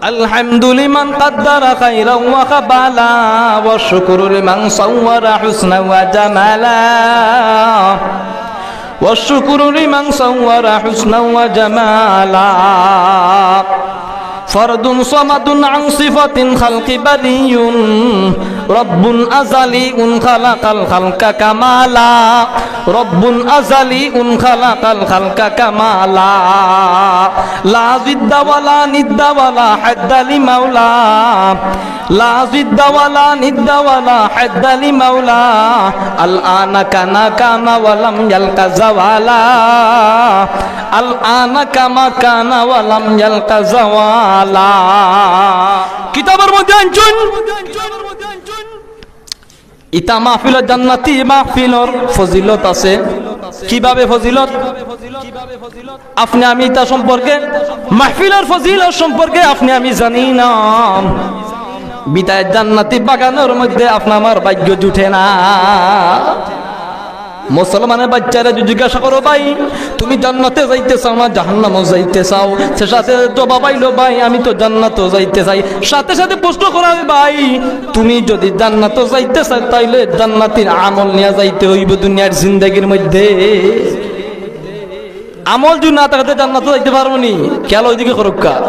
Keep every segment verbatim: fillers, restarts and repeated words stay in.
الحمد لمن قدر خيرا وخبالا، والشكر لمن صور حسنا وجمالا، والشكر لمن صور حسنا وجمالا. فرد صمد عن صفة الخلق بري، رب أزلي خلق الخلق كمالا، رب أزلي خلق الخلق كمالا. لا ضد ولا ند ولا حد لمولاه، لا ضد ولا ند ولا حد لمولاه. الآن كان كان ولم يلق زوالا، الآن كما كان ولم يلق زوالا. কিতাবর মধ্যে আনছইন, ইতা মাহফিলর, জান্নাতি মাহফিলর ফজিলত আছে। কিভাবে ফজিলত? আপনে আমি ইতা সম্পর্কে, মাহফিলর ফজিলত সম্পর্কে আপনে আমি জানি না। বিদায় জান্নাতি বাগানর মধ্যে আপনে আমার ভাগ্য জুটে না। মুসলমানর বাইচ্চারে যদি জিজ্ঞাসা করো, "ভাই, তুমি জান্নাতে যাইতে চাও না জাহান্নামো যাইতে চাও?" সে সাথে জবাব আইলো, "ভাই, আমি তো জান্নাতো যাইতে চাই।" সাথে সাথে প্রশ্ন করা হয়, "ভাই, তুমি যদি জান্নাতো যাইতে চাও, তাইলে জান্নাতির আমল নিয়া যাইতে হইব দুনিয়ার জিন্দেগির মধ্যে।" আমল যদি না থাকে, তে জান্নাতো যাইতে পারবো নি? খেয়াল ওইদিকে করুক্কা,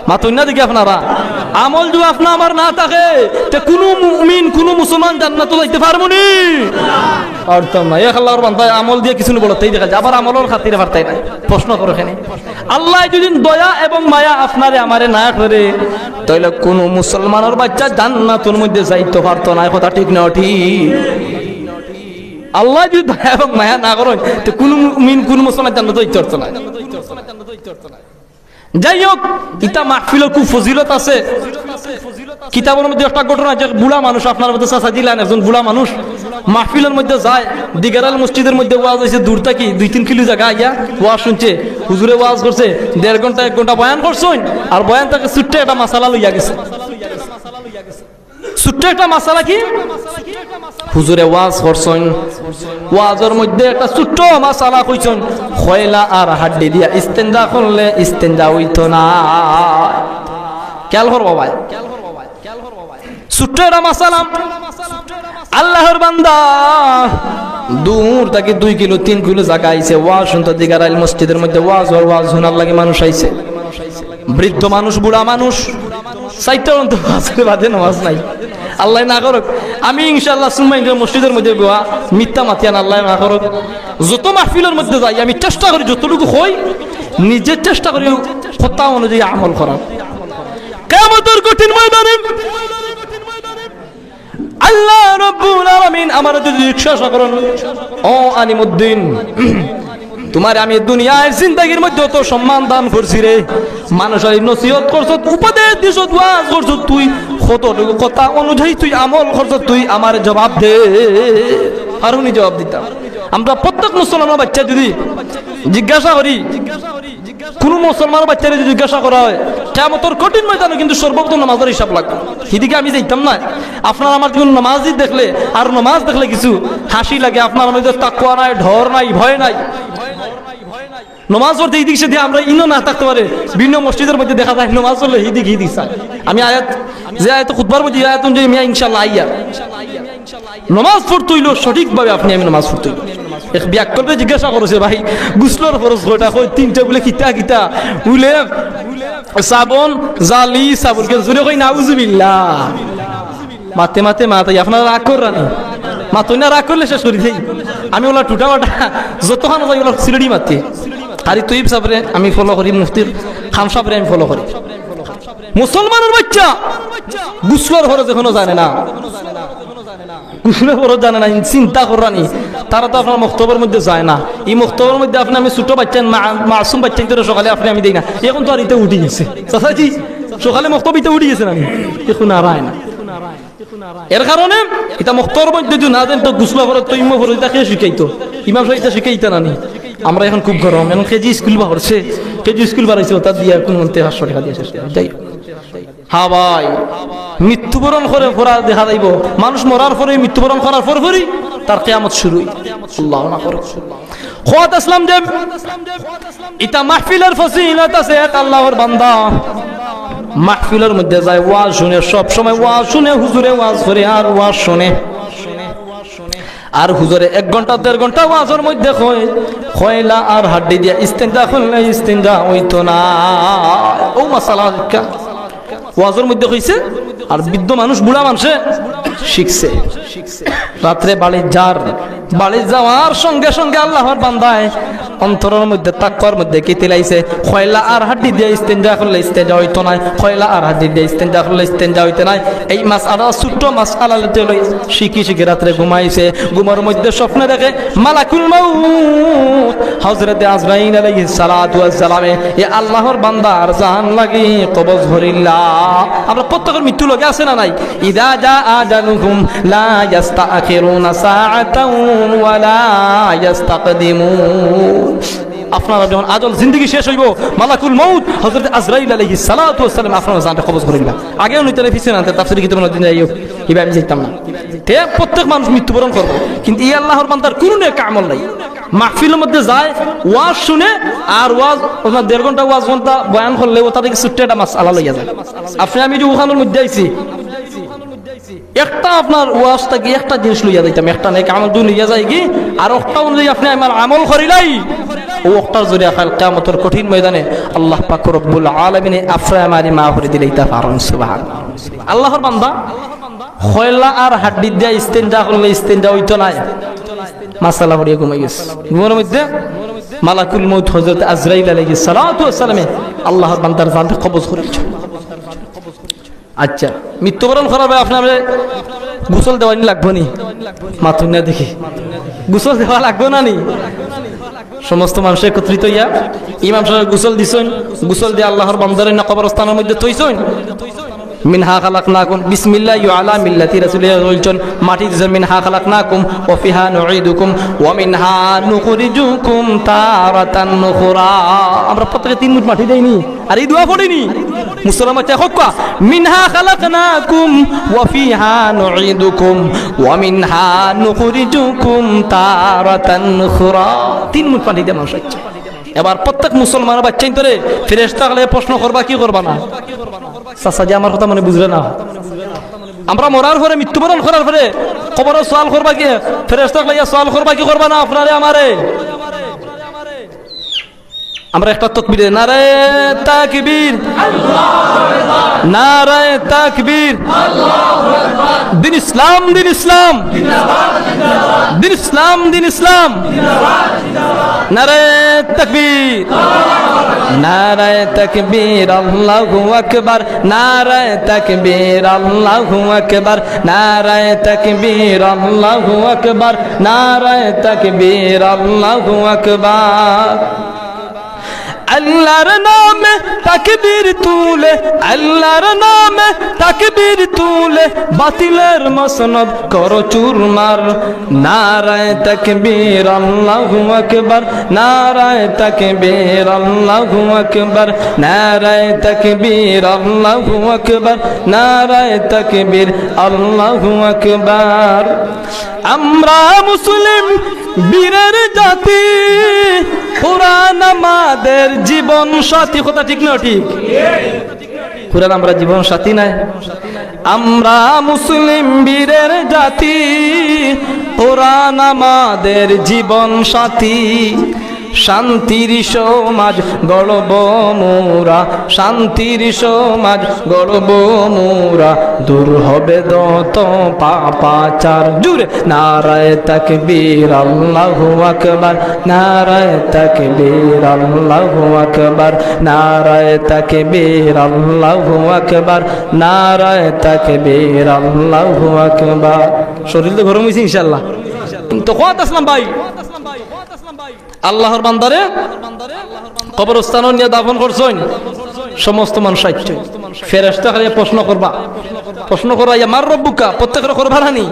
মাতইন না দেখি আপনারা। আমল যদি আপনা আমার না থাকে, তে কুনু মুমিন, কুনু মুসলমান জান্নাতো যাইতে পারবো নি? পারতাম না। এক আল্লাহর বান্দায় আমল দিয়া কিছু বলতেই দেখা যায়, আবার আমলর খাতিরে পারতাই না। প্রশ্ন করো কেনে? আল্লাহ যদি দয়া এবং মায়া আপনারে আমারে না করে, তাইলে কুনু মুসলমানর বাইচ্চা জান্নাতর মধ্যে যাইতে পারতো না। কথা ঠিক না ঠিক? আল্লাহ যদি দয়া এবং মায়া না করেন, তো কুনু মুমিন, কুনু মুসলমান জান্নাতো যাইতে পারতো না। যাই হোক, ইতা মাহফিলর খুব ফজিলত আছে। কিতাবর মধ্যে একটা ঘটনা, যে বুড়া মানুষ, আপনার মধ্যে চাচা দিলান, একজন বুড়া মানুষ মাহফিলর মধ্যে যায়, দিগারাইল মসজিদর মধ্যে ওয়াজ অইছে, দূর থাকি দুই তিন কিলো জাগা আইয়া ওয়াজ শুনছে। হুজুরে ওয়াজ করছে, দেড় ঘন্টা এক ঘন্টা বয়ান করছইন, আর বয়ান থাকি ছোট্ট একটা মাসালা লইয়া গেছে। ছোট্ট একটা মাসালা কি? হুজুরে ওয়াজ করছইন, ওয়াজর মধ্যে একটা ছোট্ট মাসালা কইছইন, কয়লা আর হাড্ডি দিয়া ইস্তেঞ্জা করলে ইস্তেঞ্জা অইতো না। খেয়াল করবা ভাই, ছোট্ট একটা মাসালা। আল্লাহর বান্দা দূর থাকি দুই কিলো তিন কিলো জাগা আইছে, ওয়াজ শুনতো, দিগারাইল মসজিদর মধ্যে ওয়াজ, ওয়াজ হুনার লাগি মানুষ আইছে। বৃদ্ধ মানুষ, বুড়া মানুষ, চাইরটা অন্ত আছে, বাদে নামাজ নাই। আল্লাহ না করুক, আমি ইনশাআল্লাহ সুম্মা ইনশাআল্লাহ মসজিদর মধ্যে বওয়া, মিথ্যা মাতিয়ান, আল্লাহ না করুক। যত মাহফিলর মধ্যে যাই, আমি চেষ্টা করি যতটুকু অয়, নিজে চেষ্টা করি কথা অনুযায়ী আমল করার। কিয়ামতর কঠিন ময়দানে আল্লাহ রাব্বুল আলামিন আমারে যদি জিজ্ঞাসা করেন, "ও আলিমউদ্দিন, তুমারে আমি দুনিয়ার জিন্দেগির মধ্যে অত সম্মান দান করছি রে, মানুষরে নসিহত করছত, উপদেশ দিছত, ওয়াজ করছত, তুই কতটুকু কথা অনুযায়ী তুই আমল করছত, তুই আমারে জবাব দে।" পারুনি জবাব দিতাম? আমরা প্রত্যেক মুসলমানর বাইচ্চা যদি জিজ্ঞাসা করি, কুনু মুসলমানর বাইচ্চারে যদি জিজ্ঞাসা করা অয়, কিয়ামতর কঠিন ময়দানো কিন্তু সর্বপ্রথম নামাজর হিসাব লাগবো। হিদিকে আমি যাইতাম না। আপনার আমার যখন নামাজি দেখলে, আর নামাজ দেখলে কিছু হাসি লাগে, আপনার মধ্যে তাকওয়া নাই, ডর নাই, ভয় নাই। নামাজ পড়তে হিদিক সেদিক আমরা ইনো না থাকতে পারে, ভিন্ন মসজিদর মধ্যে দেখা যায় নামাজ পড়লে হিদিক হিদিক চায়। আমি আয়াত, যে আয়াত খুতবার মধ্যে, এই আয়াত অনুযায়ী আমি ইনশাআল্লাহ আইয়ার। নমাজ পড়তে অইলো সঠিকভাবে, আপনে আমি নমাজ পড়তে অইলো। এক বিয়াক্কলরে জিজ্ঞাসা করছে, "ভাই, গুসলর ফরজ কয়টা?" কয়, "তিনটা।" বুলে, "কিতা কিতা?" বুলে, "সাবন, জালি, সাবন।" কেউ জোরে কয়, "নাউজুবিল্লাহ।" মাতে মাতে মাতে, আপনারা রাগ কররা নি? মাতইন না, রাগ করলে শেষ করি দেই। আমি অলা টুটা বাটা যতখান যাই অলা সিলেটি মাতে। কারি তৈয়ব সাবরে আমি ফলো করি, মুফতির খান সাবরে আমি ফলো করি। মুসলমানর বাইচ্চা গুসলর ফরজ এখনো জানে না। গুসলর ফরজ জানে না, চিন্তা কররা নি। তারা তো আপনার মক্তবর মধ্যে যায় না। ই মক্তবর মধ্যে আপনে আমি ছোট বাইচ্চাইন, মা-, মাসুম বাইচ্চাইনতরে সকালে আপনে আমি দেই না। এখন তো আর ইতা উঠি গেছে। চাচাজি, সকালে মক্তব ইতা উঠি গেছে না নি? এখন আর আয় না। এর কারণে ইতা মক্তবর মধ্যে যদি না দেন তো গুসলর ফরজ, তৈয়ম্মুমর ফরজ, ইতা কে শিখাইতো? ইমাম সাব ইতা শিখাইতা না নি? আমরা এখন খুব গরম, এখন কেজি স্কুল বার করছে, কেজি স্কুল বার অইছে, অতা দিয়া কুনুমন্তে পাঁচশো টেকা দিয়া শেষ করে। যাই হোক। হ্যাঁ ভাই, মৃত্যুবরণ করে পড়া দেখা যাইবো। মানুষ মরার পরে মৃত্যুবরণ করার পর পরই তার কিয়ামত শুরু। আল্লাহ না করুক। কওয়াত আছলাম যে ইতা মাহফিলর ফজিলত আছে এক আল্লাহর বান্দা। মাহফিলর মধ্যে যায়, ওয়াজ শুনে, সব সময় ওয়াজ শুনে, হুজুরে ওয়াজ করে আর ওয়াজ শুনে। আর হুজুরে এক ঘন্টা দেড় ঘন্টা ওয়াজর মধ্যে কয়, কয়লা আর হাড্ডি দিয়া ইস্তেঞ্জা করলে ইস্তেঞ্জা অইতো না। ও মাসালা শিক্ষা ওয়াজর মধ্যে কইছে, আর বৃদ্ধ মানুষ, বুড়া মানুষে শিখছে। রাত্রে বাড়ি যার, বাড়ি যাওয়ার সঙ্গে সঙ্গে আল্লাহর বান্দায় অন্তরর মধ্যে, তাকওয়ার মধ্যে কি তিলাইছে? কয়লা আর হাড্ডি দিয়া ইস্তেঞ্জা করলে ইস্তেঞ্জা অইতো নায়, কয়লা আর হাড্ডি দিয়া ইস্তেঞ্জা করলে ইস্তেঞ্জা অইতো নায়। এই মাসআলা, ছোট্ট মাসআলা লইতে লই শিখি শিখি রাত্রে ঘুমাইছে। ঘুমর মধ্যে স্বপ্নে দেখে মালাকুল মউত হযরতে আজরাইল আলাইহিস সালাতু ওয়াস সালামে এ আল্লাহর বান্দার জান লাগি কবজ করিলা। আমরা প্রত্যেকের মৃত্যু লগে আছে না নাই? ইযা জাআ আজালুহুম লা ইয়াস্তাখিরুনা সাআতাও ওয়া লা ইয়াস্তাকদিমুন। আপনারা যখন আজল, জিন্দেগি শেষ অইবো, মালাকুল মউত হযরত আজরাইল আলাইহিস সালাতু ওয়াস সালাম আপনারা জানটা কবজ করিলা। আগে উনি তারা পিছনে আনতে তাফসীরে কিতাব দিন যাইও, ইবা আমি যাইতাম না। তে প্রত্যেক মানুষ মৃত্যুবরণ করবো, কিন্তু এই আল্লাহর বান্দার কোনো নেক আমল নাই। মাহফিলর মধ্যে যায়, ওয়াজ শুনে, আর ওয়াজ, আপনার দেড় ঘন্টা ওয়াজ, ঘন্টা বয়ান করলে ও তাদের ছোট্ট একটা মাসআলা লইয়া যায়। আপনি আমি যে ওখানোর মধ্যে আইছি, একটা আপনার ওয়াজ থাকি একটা জিনিস লইয়া যাইতাম, একটা নেক আমল দুই লইয়া যাই কি, আর একটা অনুযায়ী আপনি আমার আমল করিলাই, ও একটার জরিয়া কাল কিয়ামতর কঠিন ময়দানে আল্লাহ পাক রব্বুল আলামিনে আফরা মারি মা করে দিলে ইতা পারন। সুবহান। আল্লাহর বান্দা, কয়লা আর হাড্ডি দিয়া ইস্তেঞ্জা করলে ইস্তেঞ্জা অইতো নায়। মাসালা পড়িয়া ঘুমাই গেছে। ঘুমের মধ্যে মালাকুল মউত হযরত আজরাইল আলাইহিস সালাতু ওয়াস সালামে আল্লাহর বান্দার জানটা কবজ করিলছে। আচ্ছা, মৃত্যুবরণ করার পরে আপনারে গোসল দেওয়া নি লাগবো নি? মাতুন না দেখি। গোসল দেওয়া লাগবো না নি? সমস্ত মানুষ একত্রিত হইয়া ইমাম সাহেব গোসল দিছইন, গোসল দিয়া আল্লাহর বান্দারে না কবরস্থানের মধ্যে থইছইন। মিনহা খালাকনাকুম, বিসমিল্লাহি ওয়া আলা মিল্লাতি রাসূলিল্লাহ বলছেন, মাটি দিছইন, মিনহা খালাকনাকুম ওয়া ফিহা নুঈদুকুম ওয়া মিনহা নুখরিজুকুম তারাতান উখরা। আমরা প্রত্যেকে তিন মুঠ মাটি দেইনি? আর এই দোয়া পড়িনি? মুসলমান চাই হক, মিনহা খালাকনাকুম ওয়া ফিহা নুঈদুকুম ওয়া মিনহা নুখরিজুকুম তারাতান উখরা। তিন মুঠ পানি দিয়ে মানুষ আইছে। এবার প্রত্যেক মুসলমান বাচ্চাইন্তরে ফেরেশতা অকলে প্রশ্ন করবা কি করবা না? চাচা যে আমার কথা মনে বুঝলে না? আমরা মরার পরে, মৃত্যুবরণ করার পরে কবরে সওয়াল করবা কি? ফেরেশতা অকলে ইয়া সওয়াল করবা কি করবা না আপনারে আমারে? আমরা একটা তকবীরে নারায়ে তাকবীর, নারায়ে তাকবীর, দিন ইসলাম, দিন ইসলাম, দিন ইসলাম, দিন ইসলাম। নারায়ে তাকবীর, নারায়ে তাকবীর, আল্লাহু আকবার, নারায়ে তাকবীর, আল্লাহু আকবার, নারায়ে তাকবীর, আল্লাহু আকবার, নারায়ে তাকবীর, আল্লাহু আকবার। আল্লাহর নামে তাকবীর তুলে, আল্লাহর নামে তাকবীর তুলে, বাতিলের মসনদ করো চুরমার। নারায়ে তাকবীর, আল্লাহু আকবার, নারায়ে তাকবীর, আল্লাহু আকবার, নারায়ে তাকবীর, আল্লাহু আকবার, নারায়ে তাকবীর, আল্লাহু আকবার। আমরা মুসলিম বীরের জাতি, কোরআন আমাদের জীবন সাথী। কথা ঠিক না ঠিক? কোরআন আমরা জীবন সাথী নাই? আমরা মুসলিম বীরের জাতি, কোরআন আমাদের জীবন সাথী। শান্তির সমাজ গড়ব মোরা, শান্তির সমাজ গড়ব মোরা, দূর হবে যত পাপাচার। জুরে নারায়ে তাকবীর, আল্লাহু আকবার, নারায়ে তাকবীর, আল্লাহু আকবার, নারায়ে তাকবীর, আল্লাহু আকবার, নারায়ে তাকবীর, আল্লাহু আকবার। শরীর তো গরম হইছে ইনশাআল্লাহ। তো কত আসলাম ভাই? আল্লাহর বান্দারে কবরস্থানো নিয়া দাফন করছইন, সমস্ত মানুষ আইছইন। ফেরেশতা খালি প্রশ্ন করবা, প্রশ্ন করা, ইয়া মান রব্বুকা, প্রত্যেকরে করবা না নি?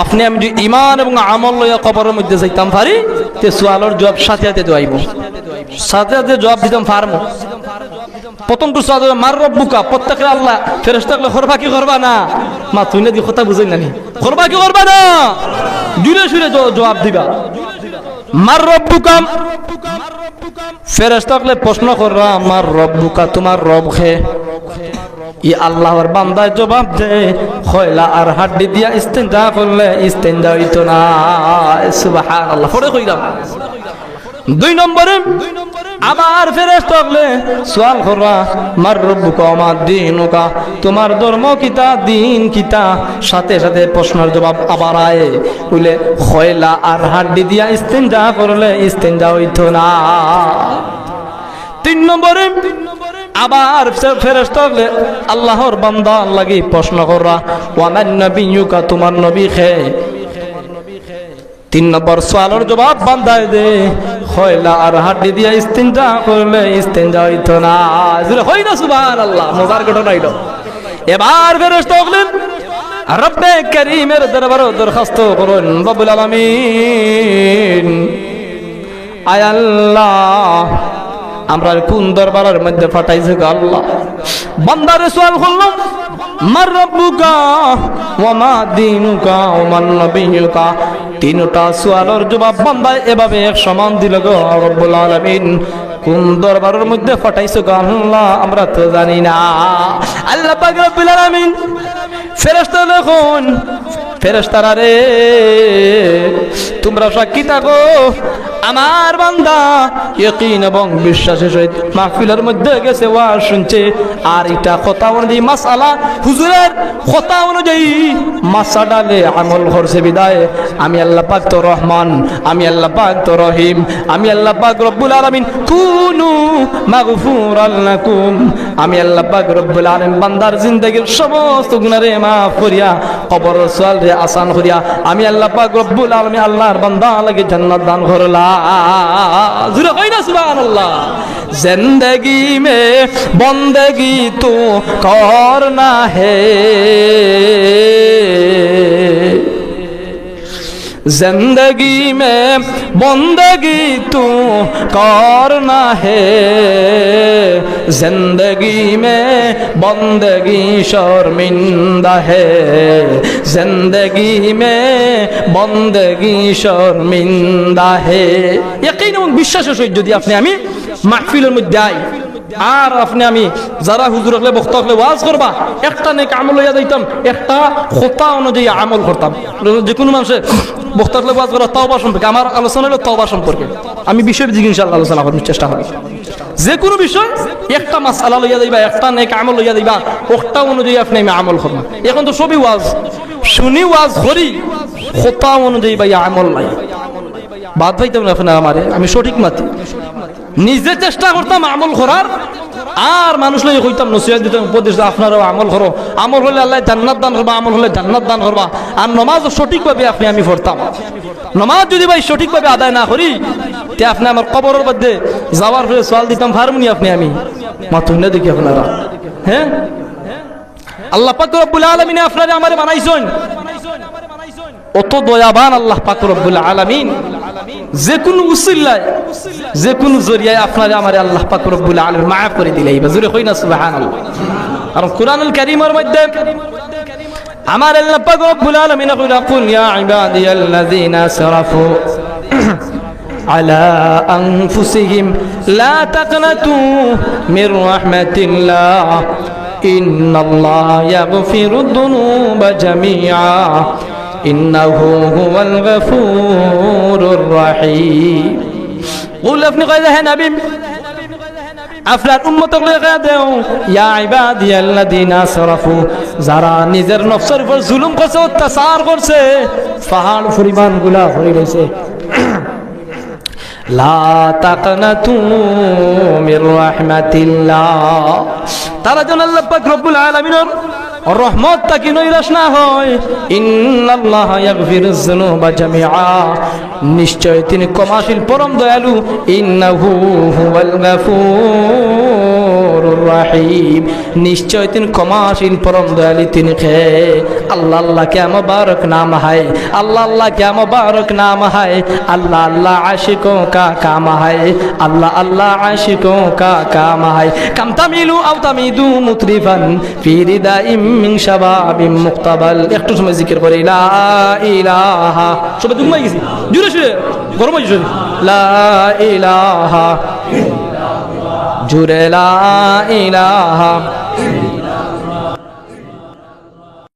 আপনি আমি যদি ইমান এবং আমল লইয়া কবরের মধ্যে যাইতাম পারি, তে সওয়ালর জবাব সাথে সাথে দেওয়াইব, সাথে সাথে জবাব দিতাম পারমু। প্রথম তো সওয়াল, মান রব্বুকা, প্রত্যেকরে আল্লাহ, ফেরেশতা অকলে করবা কি করবা না? মা তুই না দি কথা বুঝাই না নি? করবা কি করবা না? জুরে সুরে জ-, জবাব দিবা। মান রব্বুকা, ফেরেশতা অকলে প্রশ্ন কররা, "মান রাব্বুকা, তুমার রব কে?" ই আল্লাহর বান্দায় জবাব দে, "কয়লা আর হাড্ডি দিয়া ইস্তেঞ্জা করলে ইস্তেঞ্জা অইতো না।" সুবহানাল্লাহ। পরে কইরাম। দুই নম্বরে আবার ফেরেশতা অকলে সওয়াল কররা, "মান রাব্বুকা ওয়া মা দীনুকা, তুমার ধর্ম কিতা, দ্বীন কিতা?" সাথে সাথে প্রশ্নর জবাব আবার আয়, বুলে, "কয়লা আর হাড্ডি দিয়া ইস্তেঞ্জা করলে ইস্তেঞ্জা অইতো না।" তিন নম্বরে আবার ফে-, ফেরেশতা অকলে আল্লাহর বান্দার লাগি প্রশ্ন কররা, "ওয়া মান নাবিয়্যুকা, তুমার নবী কে?" তিন নম্বর সওয়ালর জবাব বান্দায় দে, "কয়লা আর হাড্ডি দিয়া ইস্তেঞ্জা করলে ইস্তেঞ্জা অইতো না।" জোরে কই না সুবহানাল্লাহ, মজার ঘটনা অইলো। এবার ফেরেশতা অকলে রব্বে করিমর দরবারো দরখাস্ত করইন, "রব্বুল আলামিন, আয় আল্লাহ, আমরারে কুন দরবারর মধ্যে পাঠাইছো গো আল্লাহ?" বান্দারে সওয়াল করলাম, "মান রাব্বুকা ওয়া মা দীনুকা ওয়া মান নাবিয়্যুকা।" তিনটা সওয়ালর জবাব বান্দায় এভাবে এক সমান দিল গো, "রব্বুল আলামিন, কুন দরবারর মধ্যে পাঠাইছো গো আল্লাহ, আমরা তো জানি না।" আল্লাহ পাক রব্বুল আলামিন ফেরেশতারে কইন, "ফেরেশতারা রে, তুমরা সাক্ষী থাকো, আমার বান্দা ইয়াকিন এবং বিশ্বাসের সহিত মাহফিলর মধ্যে গেছে, ওয়াজ শুনছে, আর ইটা কথা অনুযায়ী মাসআলা, হুজুরের কথা অনুযায়ী মাসআলায় আমল করছে বিধায় আমি আল্লাহ পাক তো রহমান, আমি আল্লাহ পাক তো রহিম, আমি আল্লাহ পাক রব্বুল আলামিন, কুনু মাগফুরান লাকুম।" আমি আল্লাহ পাক রব্বুল আলামিন বান্দার জিন্দেগির সমস্ত গুনারে মাফ করিয়া, কবরর সওয়ালরে আসান করিয়া, আমি আল্লাহ পাক রব্বুল আলামিন আল্লাহর বান্দা লাগি জান্নাত দান করলা। জোরে কই না সুবহানাল্লাহ। "জিন্দেগি মে বন্দেগি তু করনা হে।" زندگی میں بندگی تو کرنا ہے، زندگی میں بندگی شرمندہ ہے، زندگی میں بندگی شرمندہ ہے۔ ইয়াকিন এবং বিশ্বাসের সহিত যদি আপনি আমি মাহফিলের মধ্যে আই, আর আপনে আমি যারা হুজুর অকলে, বক্তা অকলে ওয়াজ করবা, একটা নেক আমল লইয়া যাইতাম, একটা কথা অনুযায়ী আমল করতাম। যে কুনু মানষে বক্তা অকলে ওয়াজ করা তওবা সম্পর্কে, আমার আলোচনা অইলো তওবা সম্পর্কে। আমি বিষয় ভিত্তিক ইনশাআল্লাহ আলোচনা করার চেষ্টা করমু। যে কুনু বিষয় একটা মাসআলা লইয়া যাইবা, একটা নেক আমল লইয়া যাইবা, ওটা অনুযায়ী আপনে আমি আমল করমু। এখন তো সবই ওয়াজ, শুনি ওয়াজ করি, কথা অনুযায়ী ভাই আমল নাই। বাদ পাইতাম না আপনে আমারে, আমি সঠিক মাতি। নিজে চেষ্টা করতাম আমল করার, আর মানুষ লইয়া কইতাম, নসিহত দিতাম, উপদেশ দিতাম, "আপনারাও আমল করো, আমল অইলে আল্লায় জান্নাত দান করবা, আমল অইলে জান্নাত দান করবা।" আর নমাজও সঠিকভাবে আপনে আমি পড়তাম। নমাজ যদি ভাই সঠিকভাবে আদায় না করি, তে আপনে আমার কবরর মধ্যে যাওয়ার পরে সওয়াল দিতাম পারমুনি আপনে আমি? মাতুন না দেখি আপনারা, হ্যাঁ? আল্লাহ পাক রব্বুল আলামিনে আপনারে আমারে বানাইছইন। অত দয়াবান আল্লাহ পাক রব্বুল আলামিন, যে কুনু উসিলায়, যে কুনু জরিয়ায় আপনারে আমারে আল্লাহ পাক রব্বুল আলামিন মাফ করি দিলাইবা। জোরে কই না সুবহানাল্লাহ। আর কোরআনুল কারীমর মধ্যে আমার আল্লাহ পাক রব্বুল আলামিন কইলা, "কুল ইয়া ইবাদিয়াল্লাযীনা আসরাফু আলা আনফুসিহিম লা তাকনাতু মির রাহমাতিল্লাহ, ইন্নাল্লাহা ইয়াগফিরুদ দুনুবা জামিআ, ইন্নাহু হুয়াল গাফুরুর রাহিম।" বলে আপনি কইলে, "হে নবী, আপনার উম্মত অকলরে কইয়া দেও, ইয়া ইবাদিয়াল্লাযীনা আসরাফু, যারা নিজের নফসর উপর জুলুম করছে, অত্যাচার করছে, পাহাড় পরিমাণ গুনা করি রইছে, লা তাকনাতু মির রাহমাতিল্লাহ।" তারা যেন আল্লাহ পাক রব্বুল আলামিনর রহমত থাকি নৈরাশ না হয়। ইন্নাল্লাহা ইয়াগফিরুজ যুনুবা জামিআ, নিশ্চয় তিনি ক্ষমাশীল পরম দয়ালু। ইন্নাহু হুয়াল গাফুরুর রাহিম, নিশ্চয় তিনি ক্ষমাশীল পরম দয়ালু। তিনি কে? আল্লাহ, আল্লাহ क्या मुबारक नाम है, अल्लाह अल्लाह क्या मुबारक नाम है, अल्लाह अल्लाह आशिकों का काम है, अल्लाह अल्लाह आशिकों का काम है। कम तमीलू अव तमीदू मुतरिफन ফি রিদাইম মিন শাবাবিম মুক্তাবাল। একটু সময় জিকির করি, লা ইলাহা। সবাই তো ঘুমাই গেছি, জোরে সোরে, গরম হয়েছে শরীর। লা ইলাহা জুরে লা ইলাহা